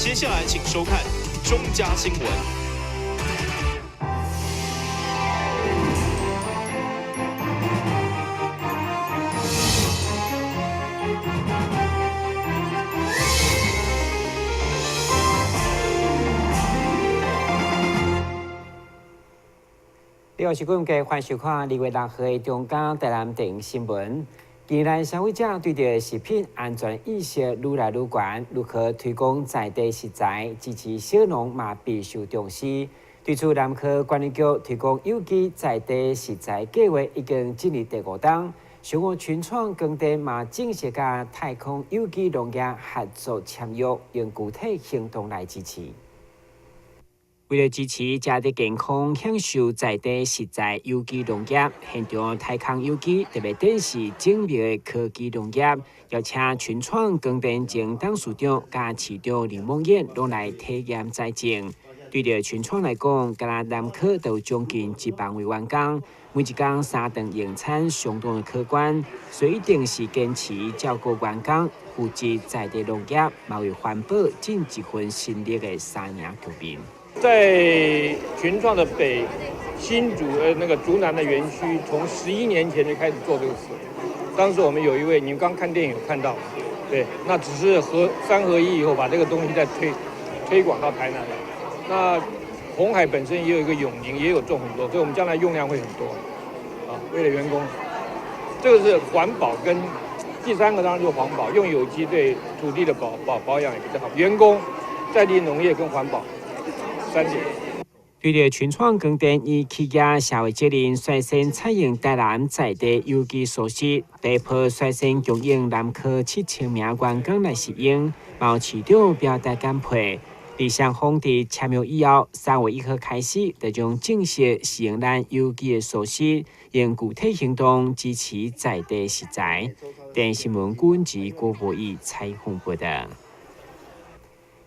接下來請收看中嘉新聞。你好，是觀眾，歡迎收看2月6號的中嘉台南電新聞。近來消費者對著食品安全意識愈來愈懸，如何推廣在地食材，支持小農嘛備受重視。對此，南科管理局推廣有機在地食材計劃已經進入第五冬，上午群創光電嘛正式佮太空有機農業合作簽約，用具體行動來支持。為了支持食得健康、享受在地食材有機農業，現場太空有機特別展示精密的科技農業，邀請群創光電前董事長佮市長林孟演攏來體驗栽種。對著群創來講，敢若南科就有將近1萬位員工，每一工三頓用餐相當的可觀，所以一定是堅持照顧員工、扶持在地農業，嘛為環保盡一份心力的三贏局面。在群創的北新竹那個竹南的園區，從11年前就開始做這個事。當時我們有一位，你們剛看電影有看到，對，那只是合三合一以後，把這個東西再推廣到台南來。那鴻海本身也有一個永寧，也有種很多，所以我們將來用量會很多。啊，為了員工，這個是環保跟第三個當然就是環保，用有機對土地的保養也比較好。員工、在地農業跟環保。對著群創光電以企業社會責任，率先採用台南在地有機蔬食，第一波率先供應南科7000名員工來食用，嘛有市長表達感佩。佇雙方佇簽約以後，3月1號開始，就將正式使用咱有機的蔬食，用具體行動支持在地食材。電視新聞郭志郭博義採訪報道。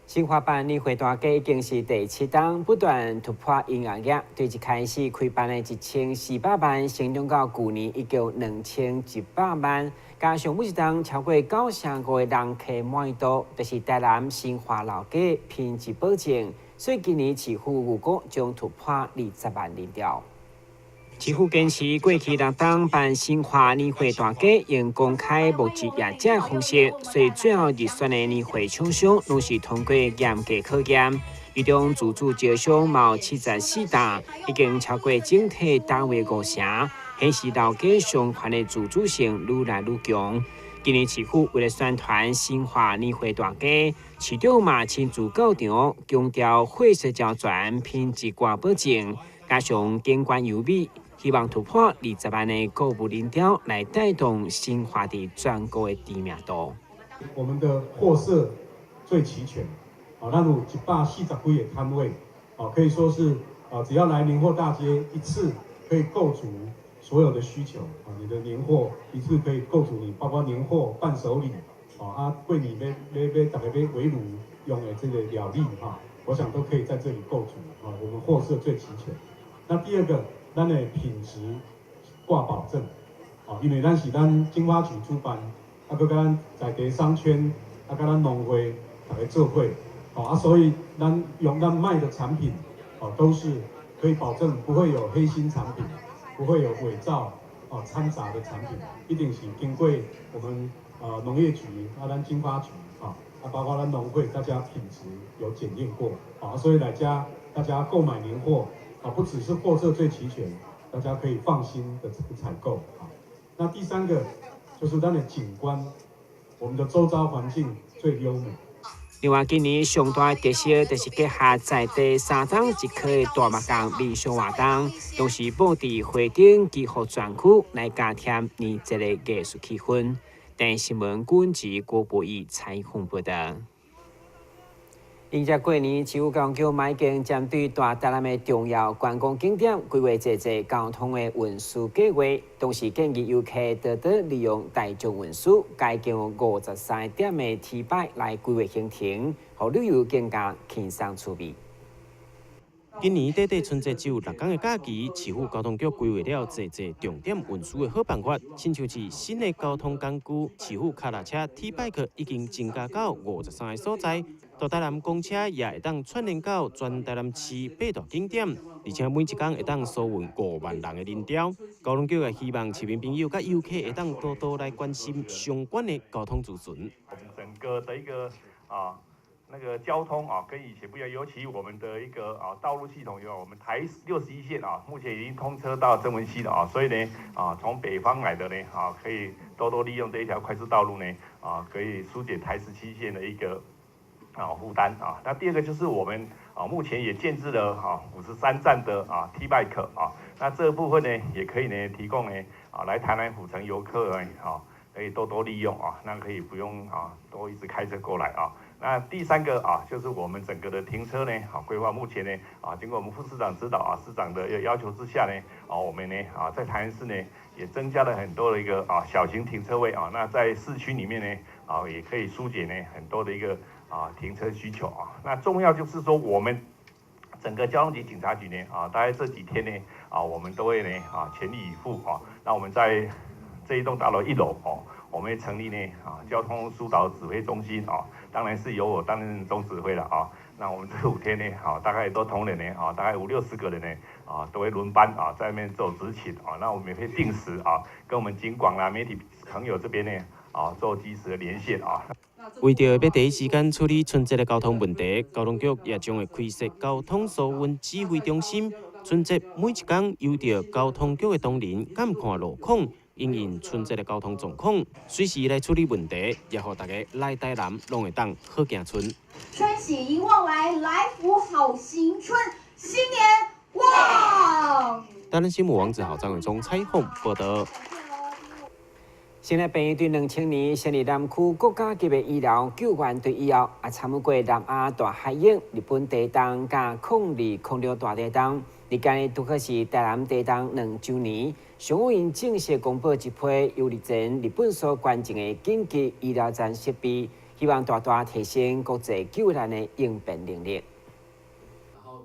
新華辦年貨大街已經是第七冬，不斷突破營業額。對一開始開辦的1400萬，成長到舊年已經2100萬，加上每一冬超過9成5的人客滿意度，就是台南新華老街品質保證。所以今年市府預估將突破20萬人潮。市府堅持過去六冬辦新華年貨大街，用公開募集業者方式，所以最後入選的年貨廠商攏是通過嚴格考驗。其中自主招商嘛有74檔，已經超過整體單位5成，顯示老街商圈的自主性愈來愈強。今年市府為了宣傳新華年貨大街，市長嘛親自到場，強調貨色齊全、品質掛保證，加上景觀優美。希望突破20萬的購物人潮，來帶動新華佇全國的知名度。我們的貨色最齊全，啊，咱有140幾個攤位，啊，可以說是啊，只要來年貨大街一次，可以購足所有的需求，啊，你的年貨一次可以購足你，包括年貨、伴手禮，啊，過年欲欲欲大家欲圍爐用的這個料理，哈，我想都可以在這裡購足，啊，我們貨色最齊全。那第二個，咱的品質掛保證，啊，因為咱是咱經發局主辦，啊，閣佮咱在地商圈，啊，佮咱農會大家做伙，啊，所以咱用咱賣的產品，哦，都是可以保證不會有黑心產品，不會有偽造、哦摻雜的產品，一定是經過我們農業局啊，咱經發局啊，啊，包括咱農會，大家品質有檢驗過，啊，所以來遮大家購買年貨。啊，不只是貨色最齊全，大家可以放心的採購啊。那第三個就是咱的景觀，我們的周遭環境最優美。另外，今年上大的特色就是結合在地三冬一課的大木工民俗活動，同時布置花燈、祈福專區來加添年節的藝術氣氛。電視新聞郭志郭博義採訪報道。迎接過年，市府交通局嘛已經針對大台南的重要觀光景點規劃濟濟交通的運輸計劃，同時建議遊客多多利用大眾運輸，改進53點的 T 擺來規劃行程，予旅遊更加輕鬆趣味。今年短短春節只有6天的假期，市府交通局規劃了濟濟重點運輸的好辦法，親像是新的交通工具，市府跤踏車 T 拜克已經增加到53個所在，大台南公車也會當串聯到全台南市八大景點，而且每一工會當疏運5萬人的人潮。交通局也希望市民朋友佮遊客會當多多來關心相關的交通資訊。我們整個的一個那個交通啊，跟以前不一樣，尤其我們的一個道路系統，有我們台61線啊，目前已經通車到曾文溪了啊，所以呢從北方來的呢可以多多利用這一條快速道路呢可以疏解台17線的一個負擔啊。那第二個就是我們目前也建置了53站的T-Bike 啊，那這個部分呢也可以呢提供呢來台南府城遊客呢可以多多利用啊，那可以不用都一直開車過來啊。那第三個就是我們整個的停車呢，規劃目前呢，經過我們副市長指導啊，市長的要求之下呢，我們呢，在台南市呢，也增加了很多的一個小型停車位啊，那在市區裡面呢，也可以疏解呢很多的一個停車需求啊。那重要就是說，我們整個交通局警察局呢，大概這幾天呢，我們都會呢，全力以赴啊。那我們在這一棟大樓一樓哦，我們會成立呢交通疏導指揮中心啊，當然是由我擔任總指揮了啊。那我們這5天呢，大概都同仁呢，大概五六十個人呢，都會輪班啊，在那邊做執勤啊。那我們也會定時啊，跟我們警廣啦、媒體朋友這邊呢，做即時的連線啊。為著欲第一時間處理春節的交通問題，交通局也將會開設交通疏運指揮中心。春節每一工由著交通局的同仁監看路況，因應春節的交通狀況，隨時來處理問題，也予大家來台南攏會當好行春。春喜迎旺來，來福好行春，新年旺！台南新聞王子豪、張偉忠採訪報道。先來病院對2000年成立南區國家級的醫療救援隊以後，也參與過南亞大海湧、日本地動佮02-06大地動。而今日拄好是台南地動2週年，上午𪜶正式公布一批由日前日本所捐贈的緊急醫療站設備，希望大大提升國際救難的應變能力。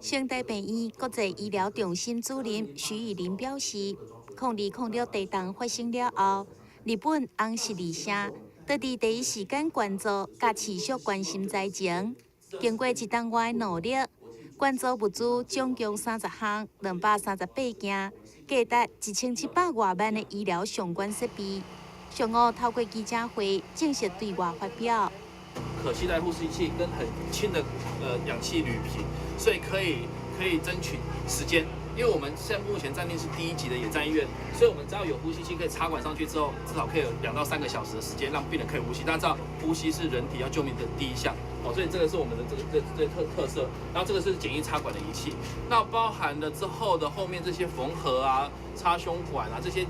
成大病院國際醫療中心主任徐以林表示，02-06地動發生了後，日本紅十字社就佇第一時間關注，佮持續關心災情。經過一冬外的努力，捐助物資總共30項，238件，價值1700外萬的醫療相關設備。上午透過記者會正式對外發表。可攜帶呼吸器跟很輕的氧氣鋁瓶，所以可以爭取時間。因為我們現在目前暫定是第一級的野戰醫院，所以我們只要有呼吸器可以插管上去之後，至少可以有2到3個小時的時間讓病人可以呼吸。大家知道，呼吸是人體要救命的第一項哦，所以這個是我們的這個這這特色。然後這個是簡易插管的儀器，那包含了之後的後面這些縫合啊、插胸管啊這些，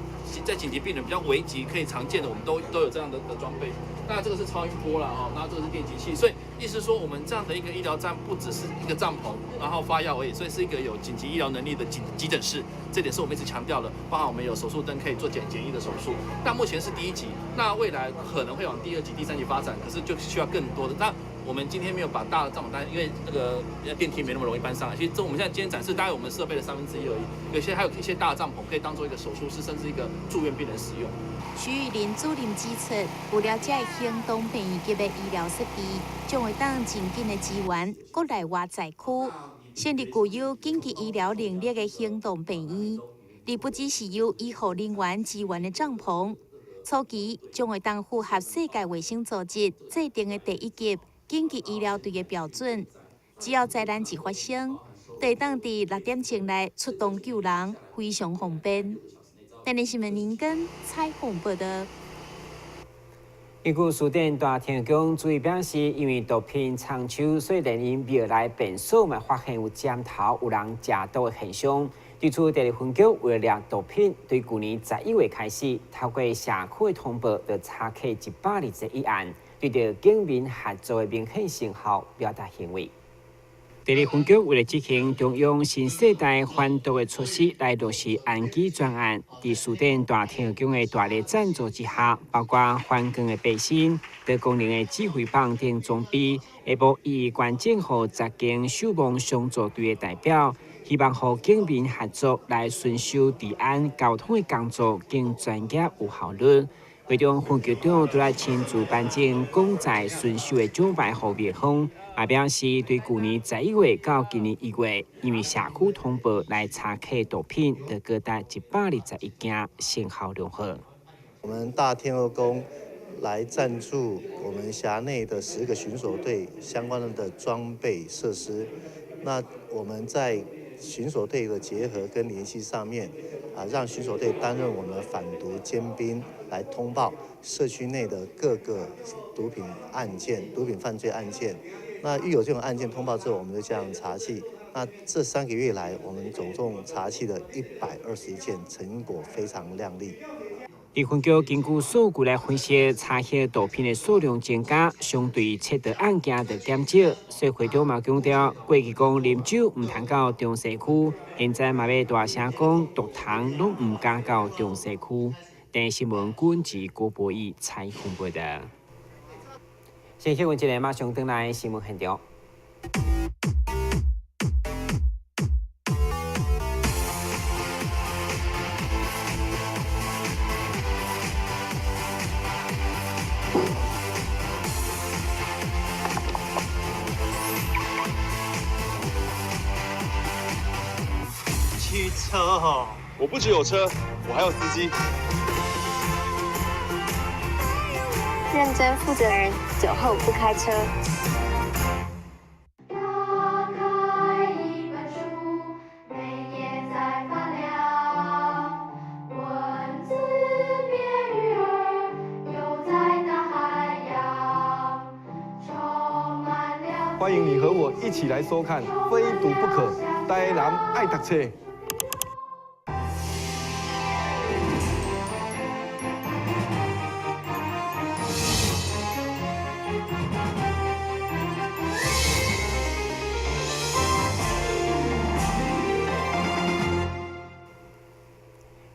在緊急病人比較危急可以常見的，我們都有這樣的裝備。那這個是超音波啦，哦，那這個是電擊器，所以意思說我們這樣的一個醫療站不只是一個帳篷，然後發藥而已，所以是一個有緊急醫療能力的緊急診室，這點是我們一直強調的。包含我們有手術燈可以做簡易的手術。那目前是第一級，那未來可能會往第二級、第三級發展，可是就需要更多的。那我們今天沒有把大的帳篷搬，因為那個電梯沒那麼容易搬上來。其實這我們現在今天展示大概我們設備的1/3而已，有些還有一些大的帳篷可以當做一個手術室，甚至一個住院病人使用。徐玉林主任指出，有了這个行動病院級的醫療設備，將會當真緊的支援國內外災區，成立具有緊急醫療能力的行動病院，而不只是由醫護人員支援的帳篷。初期將會當符合世界衛生組織制定的第一級緊急醫療隊的標準，只要災難一發生，就會當佇6點鐘內出動救人，非常方便。台南新聞林根採訪報道。根據書店大天宮注意表示，因為毒品藏手，所以連𪜶廟內便所嘛發現有針頭有人食毒的現象。對此，第二分局為了掠毒品，對舊年11月開始，透過社區的通報，就查緝121案，對著警民合作的明顯成效表達欣慰。第二分局為了執行中央新世代反毒的措施，來落實安居專案，佇書店大天宮的大力贊助之下，包括反光的背心、多功能的指揮棒等裝備，下晡一一捐贈予10間守望相助隊的代表，希望予警民合作來遵守治安交通的工作更專業有效率。会长分局长拄来亲自颁奖，讲在巡守的奖牌予灭方，也表示对旧年11月到今年1月，因为社区通报来查缉毒品，就高达121件，成效良好。我们大天后宫来赞助我们辖内的10个巡守队相关的装备设施，那我们在巡守队的结合跟联系上面，让巡守队担任我们的反毒尖兵，来通报社区内的各个毒品案件、毒品犯罪案件。那遇有这种案件通报之后，我们就这样查缉。那这3个月来，我们总共查缉了121件，成果非常亮丽。地分局根据数据来分析，查获毒品的数量增加，相对窃盗案件就减少。所以会长嘛强调，过去讲啉酒毋通到中西区，现在嘛欲大声讲毒虫拢毋敢到中西区。电视新闻军事郭博义采访报道。先休困一下，马上转来新闻现场。汽车哦，我不只有车，我还有司机。认真负责人，酒后不开车。打开一本书，每页在发亮，文字变鱼儿，游在大海洋，充满了。欢迎你和我一起来收看《非读不可》，台南爱读册。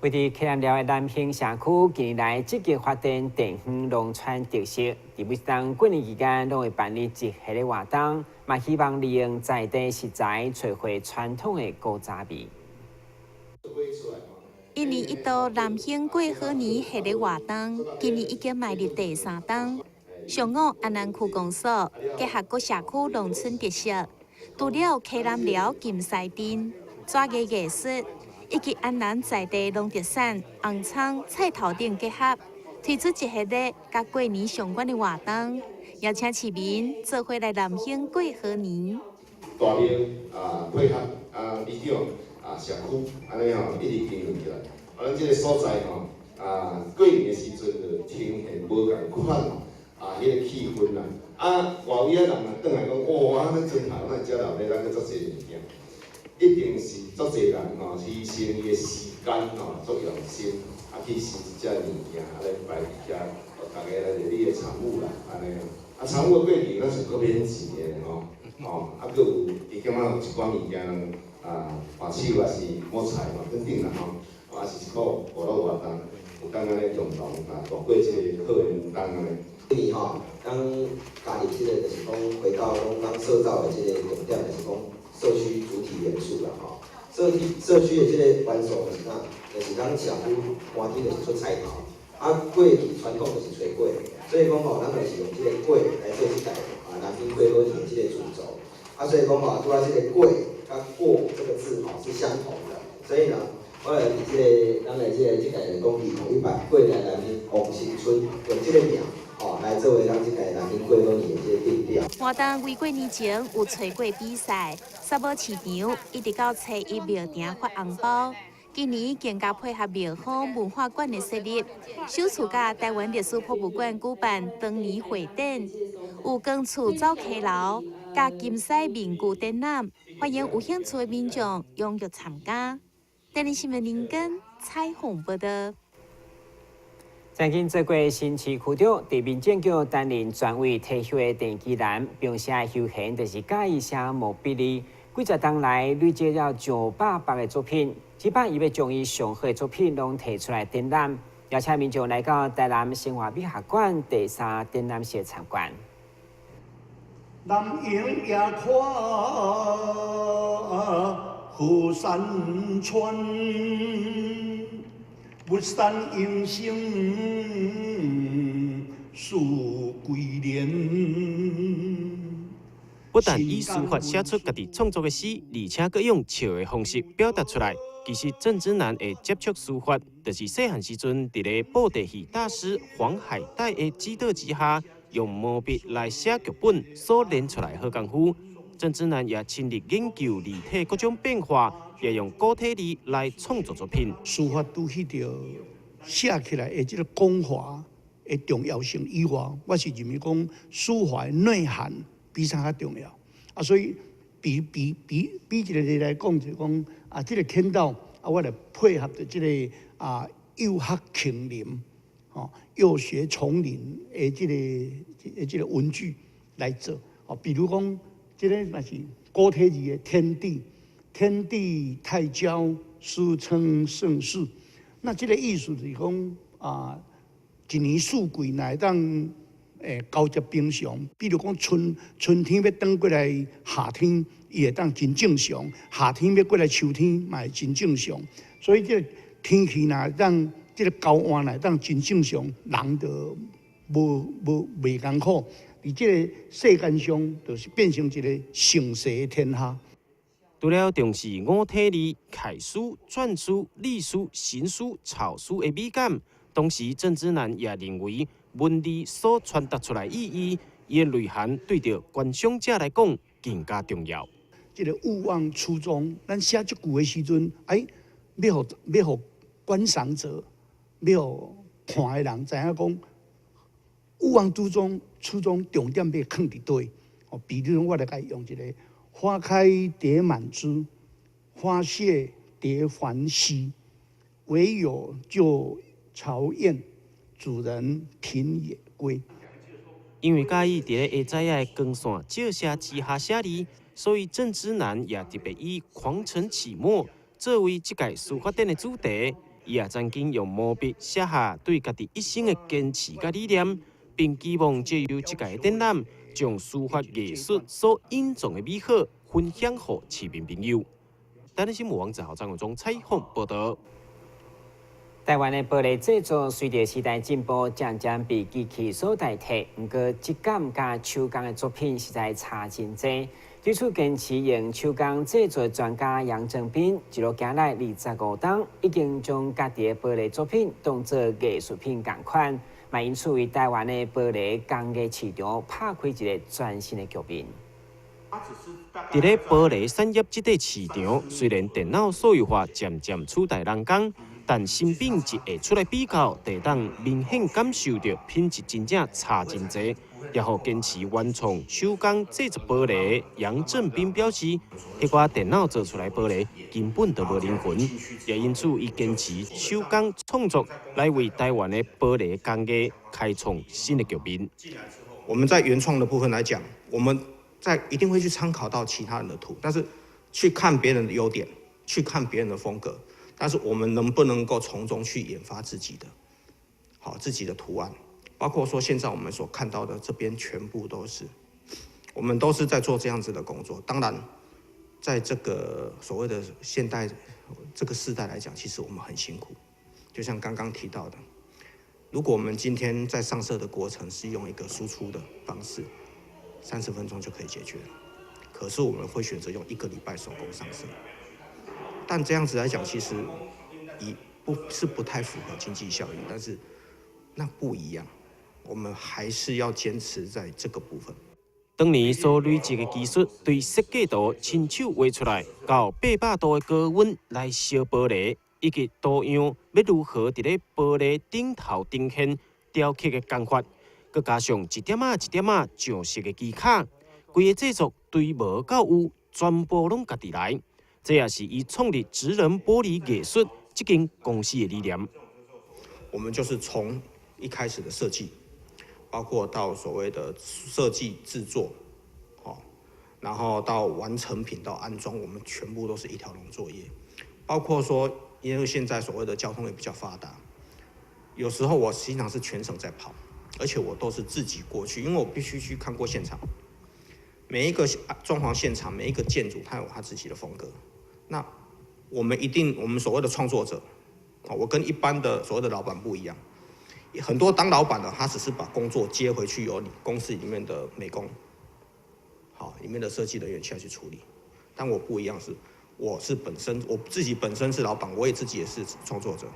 位伫溪南寮的南兴社区，近年来积极发展地方农村特色，伫每当过年期间，拢会办理一系列活动，嘛希望利用在地食材，找回传统的古早味。一年一度南兴过好年系列活动，今年已经迈入第3档。上午安南区公所结合各社区农村特色，除了溪南寮金狮镇、纸艺艺术，以及安南在地农特产红葱、菜头等结合，推出一系列佮过年相关的活动，邀请市民做伙来南兴过好年。大庙配合里长社区，按呢吼一直经营起来。咱这个所在吼过年的时阵就呈现无仝款彼个气氛啦。外围仔人若转来讲，哦，咱砖头咱遮闹热，咱阁足济物件。一定是足济人吼，牺牲伊的时间吼，足用心，去生一只物件，来摆伫遮，大家来你的参与啦，按呢。参与的过程，咱是阁免钱的吼，阁有伊感觉有一寡物件，把手也是木材嘛，等等啦吼，是一个娱乐活动，有当按呢共同度过这个好的元旦按呢。今年吼，咱加入这个就是讲回到讲咱社造的这个重点，就是讲社区主体元素啦吼。社区的这个元素就是啥？就是咱社区搬去就是出菜头，过去传统就是炊粿，所以讲吼，咱就是用这个粿来做这届南兴过好年的这个主轴。所以讲吼，拄仔这个粿佮过这个字吼是相同的，所以呢，我来伫这个咱的这个这届讲2018过来南兴王新村，用这个名。来作为咱这届南兴过好年的这个定调。活动为过年前有炊粿比赛，沙宝市场一直到初一庙埕发红包。今年更加配合庙方文化馆的设立，首次佮台湾历史博物馆举办当年会展，有光厝走溪楼、佮金狮面具展览，欢迎有兴趣的民众踊跃参加。电视新闻林根采访报道。曾经做过新市区长，伫民政局担任专委退休的郑其南，平时休闲就是佮意写毛笔字。几十冬来累积了上百幅的作品，这摆伊欲将伊上好的作品拢提出来展览，邀请民众来到台南生活美学馆第3展览室参观。南营夜看好山川。玉山英雄四季連。不但以書法寫出家己創作的詩，而且閣用笑的方式表達出來。其實鄭之南會接觸書法，就是細漢時陣佇咧布袋戲大師黃海岱的指導之下，用毛筆來寫劇本所練出來好功夫。鄭之南也親力研究字體各種變化，也用古體字來創作作品。書法拄彼著寫起來的這个講話的重要性以外，我是認為講書法的內涵比啥較重要啊！所以比比比比一个例來講，就講啊，這个天道啊，我來配合著這个啊幼學叢林，吼幼學叢林的這个的這个文具來做，吼，比如講這个嘛是古體字的天地，天地太驕，斯稱盛世。那這个意思就是講啊，一年四季若會當交接平常，比如講春天欲轉過來夏天，伊會當真正常；夏天欲過來秋天，嘛會真正常。所以這个天氣若會當這个交換若會當真正常，人就無無袂艱苦。佇這个世間上，就是變成一个盛世的天下。除了重視五體字、楷書、篆書、隸書、行書、草書的美感，同時鄭之南也認為文字所傳達出來意義，伊的內涵對著觀賞者來講更加重要。這个勿忘初衷，咱寫這句的時陣，哎，欲予欲予觀賞者，欲予看的人知影講，勿忘初衷，初衷重點欲囥佇佗。哦，比如我來共伊用一个花開蝶滿枝，花謝蝶還稀，唯有舊巢燕，主人頻也歸。因為佮意佇咧下早的光線照射之下寫字，所以鄭之南也特別以狂塵起墨作為這屆書法展的主題。伊也曾經用毛筆寫下對家己一生的堅持佮理念，並期望藉由這屆展覽，將書法藝術所隱藏的美好分享予市民朋友。台灣新聞王子豪、張永忠採訪報導。台灣的玻璃製作隨著時代進步，漸漸被機器所代替。毋過質感佮手工的作品實在差真濟。對此堅持用手工製作專家楊正斌，一路行來25冬，已經將家己的玻璃作品當做藝術品仝款，嘛因此為台灣的玻璃工藝市場拍開一个全新的局面。佇咧玻璃產業這塊市場，雖然電腦數位化漸漸取代人工，但新品一下出來比較，就會當明顯感受著品質真正差真濟。也予堅持原創手工製作玻璃，楊正斌表示，彼寡電腦做出來玻璃根本就無靈魂，也因此伊堅持手工創作來為台灣的玻璃工藝開創新的局面。我們在原創的部分來講，我們在一定會去參考到其他人的圖，但是去看別人的優點，去看別人的風格，但是我們能不能夠從中去研發自己的，好自己的圖案？包括說現在我們所看到的這邊全部都是，我們都是在做這樣子的工作。當然，在這個所謂的現代這個時代來講，其實我們很辛苦。就像剛剛提到的，如果我們今天在上色的過程是用一個輸出的方式，30分鐘就可以解決了。可是我們會選擇用一個禮拜手工上色，但這樣子來講，其實已不是不太符合經濟效益，但是那不一樣。我們還是要堅持在這個部分。當年所累積的技術，對設計圖親手畫出來，到800度的高溫來燒玻璃，以及圖樣欲如何佇咧玻璃頂頭呈現雕刻的工法，閣加上一點仔一點仔上色的技巧，規个製作對無到有，全部攏家己來。這也是伊創立職人玻璃藝術這間公司的理念。我們就是從一開始的設計，包括到所謂的設計製作，然後到完成品到安裝，我們全部都是一條龍作業。包括說，因為現在所謂的交通也比較發達，有時候我經常是全省在跑，而且我都是自己過去，因為我必須去看過現場。每一個裝潢現場，每一個建築，它有它自己的風格。那我們一定，我們所謂的創作者，我跟一般的所謂的老闆不一樣。很多當老闆的，他只是把工作接回去，由你公司裡面的美工，好，裡面的設計人員下去處理。但我不一樣是，我是本身我自己本身是老闆，我也自己也是創作者。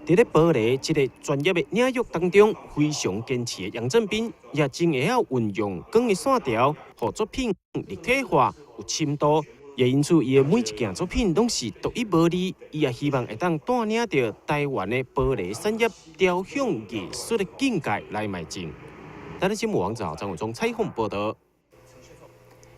佇咧玻璃這个專業的領域當中，非常堅持的楊振斌，也真會曉運用光的線條，予作品立體化、有深度。也因此，伊的每一件作品攏是獨一無二。伊也希望會當帶領著台灣的玻璃產業，朝向藝術的境界來邁進。台視新聞王子豪、張偉忠採訪報導。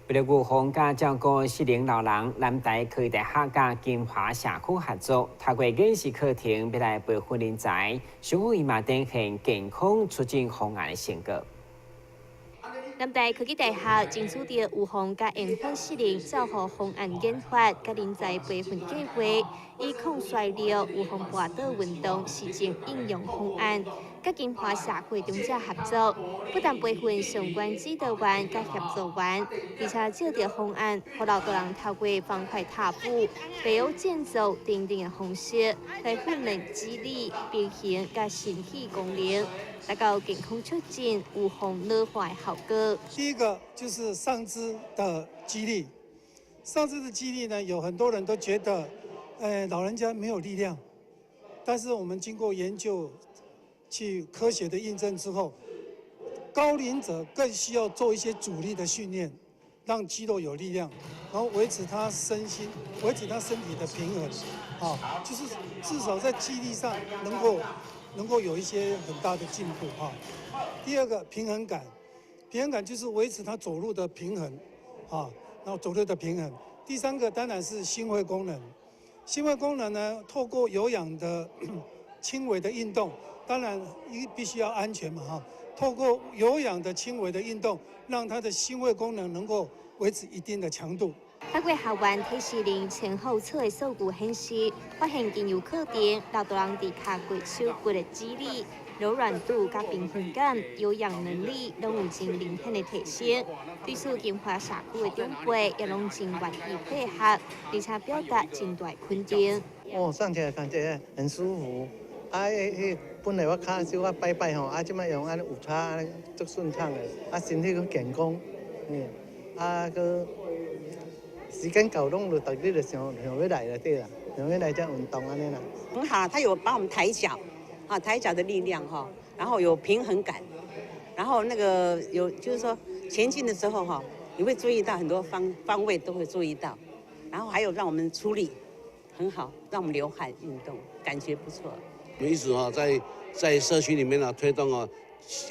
為了預防佮照顧失能老人，南台科技大學佮金華社區合作，透過演習課程，欲來培訓人才，雙方伊嘛展現健康促進方案的成果。南台科技大學爭取著預防佮延緩失能照護方案研發佮人才培訓計劃，以抗衰老、預防跋倒運動實證應用方案，佮金華社會長者合作，不但培訓相關指導員佮協助員，而且借著方案，予老大人透過方塊踏步、平衡健走等等的方式來訓練肌力、平衡佮身體功能，達到健康促進、預防老化的效果。第一個就是上肢的肌力，上肢的肌力呢，有很多人都覺得，老人家沒有力量，但是我們經過研究，去科學的印證之後，高齡者更需要做一些阻力的訓練，讓肌肉有力量，然後維持他身心、維持他身體的平衡，啊，就是至少在肌力上能夠有一些很大的進步哈。第二個平衡感，平衡感就是維持他走路的平衡，啊，然後走路的平衡。第三個當然是心肺功能，心肺功能呢，透過有氧的輕微的運動。當然，必須要安全嘛，哈！透過有氧的輕微的運動，讓他的心肺功能能夠維持一定的強度。透過學員體適能前後測的數據顯示，發現經由課程，老大人佇跤骨手骨的肌力、柔軟度佮平衡感、有氧能力，攏有真明顯的提升。對此，金華社區的長輩也攏真願意配合，而且表達真大肯定。哦，上起來感覺很舒服。啊，彼本來我跤小可擺擺吼，啊，這擺用按呢有差，按呢足順暢的，啊，身體閣健康，啊，閣時間到攏就逐日就想想欲來了對啦，想欲來遮運動按呢啦。很好，他有幫我們抬腳，啊，抬腳的力量哈，然後有平衡感，然後那個有就是說前進的時候哈，你會注意到很多方位都會注意到，然後還有讓我們出力，很好，讓我們流汗運動，感覺不錯。我們一直哈在社區裡面呢推動啊，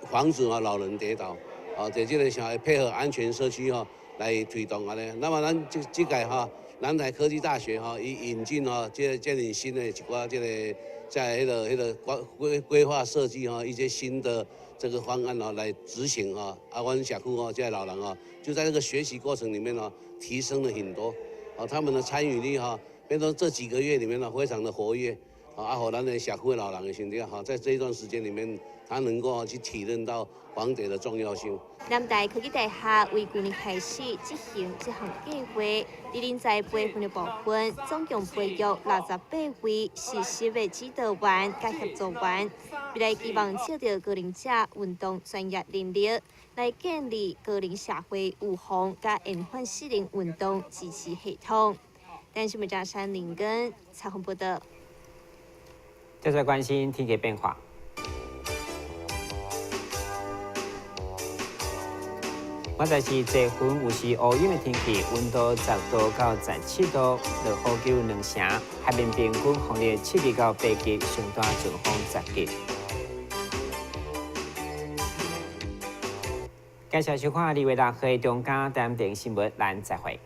防止啊老人跌倒，啊，在這個想要配合安全社區哈來推動按呢。那麼咱這屆哈南台科技大學哈已引進哈這建立新的一寡這個在彼個規劃設計哈一些新的這個方案哦來執行哈。啊，阮社區哦這些老人哦就在這個學習過程裡面呢提升了很多，啊，他們的參與率哈，變成這幾個月裡面呢非常的活躍。啊，予咱的社區的老人的身體哈，在這一段時間裡面，他能夠去體認到防跌的重要性。南台科技大學為舊年開始執行這項計劃，佇人才培訓的部分，總共培育68位實習的指導員佮協助員，未來希望借著高齡者運動專業能力，來建立高齡社會預防佮延緩失能運動支持系統。台視新聞張山林根採訪報導。繼續關心天氣變化。現在是濟雲有時烏雲的天氣，溫度10度到17度，落雨有2成，海面平均風力7級到8級，上大陣風10級。感謝收看2月6號中間點評新聞，咱再會。